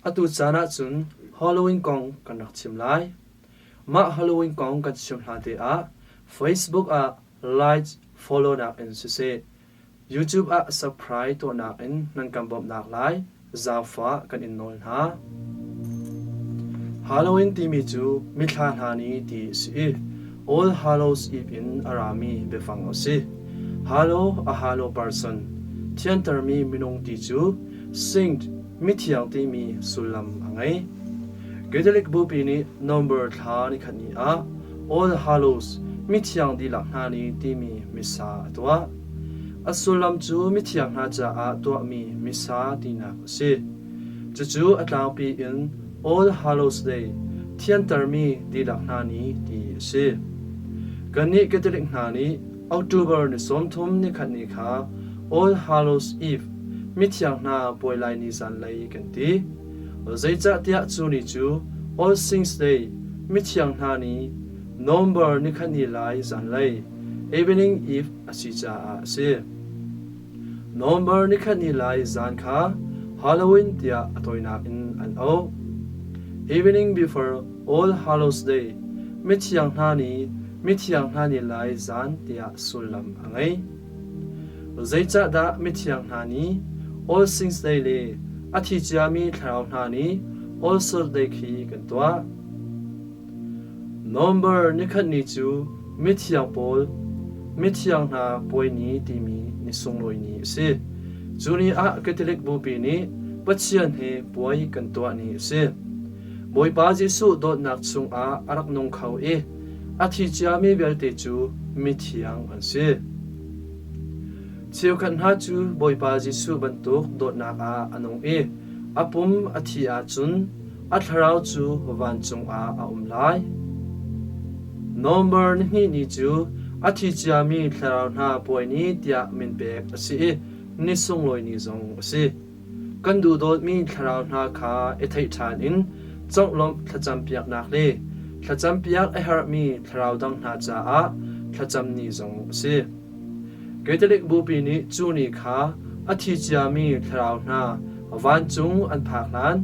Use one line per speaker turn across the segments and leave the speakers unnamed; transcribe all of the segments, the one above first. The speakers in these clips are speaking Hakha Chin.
Atu caan ahcun Halloween kong kan rak chim lai. Mah Halloween kong kan chim hlan te ah Facebook ah like follow nak in siseh, YouTube ah subscribe tuahnak in nan kan bawmhnak lai zaangfah kan in nawl hna. Halloween timi cu mithla hna ni ti a si i All Hallows Eve in a rami biafang a si. Hallow a hallow person, thiantermi minung ti cu saint, mithiang timi sullam a ngei. Catholic Bupi nih November thla nikhat ni ah All Hallows, mithiang dihlak hna ni timi missa a tuah. A sullam cu mithiang hna caah tuahmi Missa tinak a si. Cucu a tlangpi in All Hallows Day, thiantermi dihlak hna ni ti a si. Kannih Catholic hna nih October ni 30 nikhat ni kha All Hallows Eve, mithiang hna puai lai ni zanlei kan ti. Zeicahtiah cu ni cu All Saints Day, mithiang hna ni, November nikhat ni lai zanlei, Evening Eve a si caah a si. November nikhat ni lai zan kha Halloween tiah a tawinak in an auh. Evening before All Hallows Day, mithiang hna ni, mithiang hna ni lai zan tiah sullam a ngei. Zeicahdah mithiang hna ni, All Saints Day le a thi ciami thlarau hna ni, All Souls Day khi kan tuah? November nikhat ni cu mithiang pawl, mithiang hna puai ni timi ni sunglawi ni a si. Cu ni ah Catholic Bupi nih Pathian he puai kan tuah ni a si. Bawipa Jesuh dawtnak chungah a rak nung kho i a thi ciami vialte cu mithiang an si. Cheukhat hna cu Bawipa Jesuh bantuk dawtnak ah a nung i a pum a thih ahcun a thlarau cu vancung ah a um lai. November nihnih ni cu a thi ciami thlarau hna puai ni tiah min pek a si i ni sunglawi ni zong a si. Kan duhdawtmi thlarau hna kha i theih ṭhan in conglawmh thlacampiaknak le thlacampiak a herhmi thlarau dang hna caah thlacam ni zong a si. Catholic Bupi nih cu ni kha a thi ciami thlarau hna vancung an phak hlan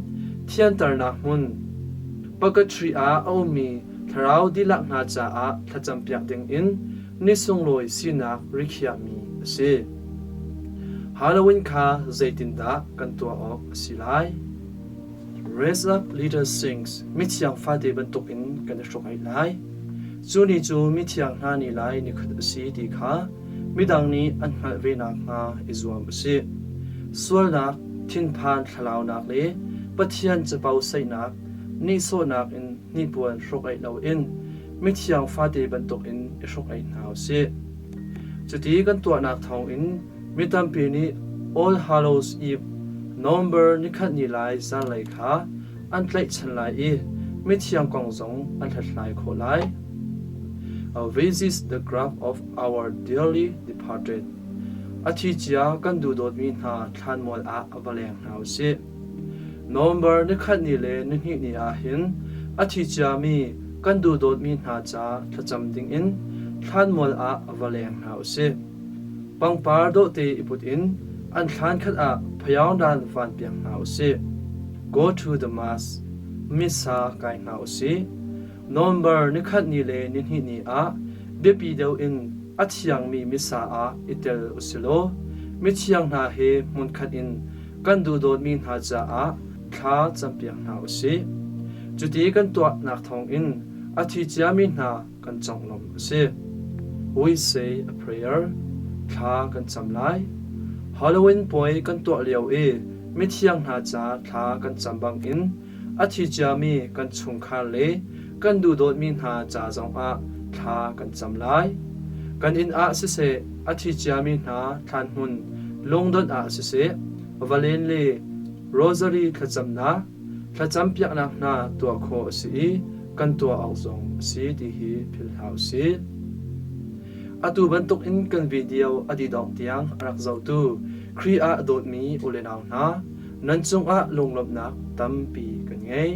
thianternak hmun purgatory ah a ummi thlarau dihlak hna caah thlacampiak dingin ni sunglawi sinak rikhiahmi a si. Halloween kha zeitindah kan tuah awk a si lai? Raise Up Little Sings mithiang fate bantukin kan i hruk-aih lai. Cu ni cu mithiang hna ni lai nikhat a si ti kha midang nih an hngalh ve nakhnga i zuam u sih. Sualnak, thinphan thlalaunak le Pathian capo saihnak, nihsawhnak in hnipuan hruk-aih loin mithiang fate bantukin i hruk-aih hna u sih. Cuti kan tuahnak thawngin Mi tampi nih All Hallows Eve, November nikhat ni lai zanlei kha an tlaihchan lai i mithiang kong zong an hlathlai khawh lai. Visit the grave of our dearly departed. A thi cia kan duhdawtmi hna thlanmual ah va leng hna u sih. November nikhat ni le nihnih ni ah hin a thi ciami kan duhdawtmi hna ca thlacam dingin thlanmual ah va leng hna u sih. Pangpar dawhte i put in an thlan khat ah phayaungdan van piak hna usih. Go to the mass. Missa kai hna usih. November nikhat ni le nihnih ni ah biapi deuh in a thiangmi missa ah i tel usilaw mithiang hna he hmunkhat in kan duhdawtmi hna caah thla campiak hna usih. Cuti kan tuahnak thawngin a thi ciami hna kan conglawmh a si. We say a prayer. Thla kan cam lai. Halloween puai kan tuah lio i mithiang hna ca thla kan cam bangin a thi ciami kan chungkhar le kan duhdawtmi hna ca zongah thla kan cam lai. Kan inn ah siseh, a thi ciami hna thlan hmun lungdonh ah siseh, valen le rosary thlacamnak, thlacampiaknak hna tuah khawh a si i kan tuah awk zong a si ti hi philh hlah u sih. Atu bantuk in kan video a dih tiang a rak zohtu Khrih ah dawtmi u le nau hna, nan cungah lunglawmhnak tampi kan ngei.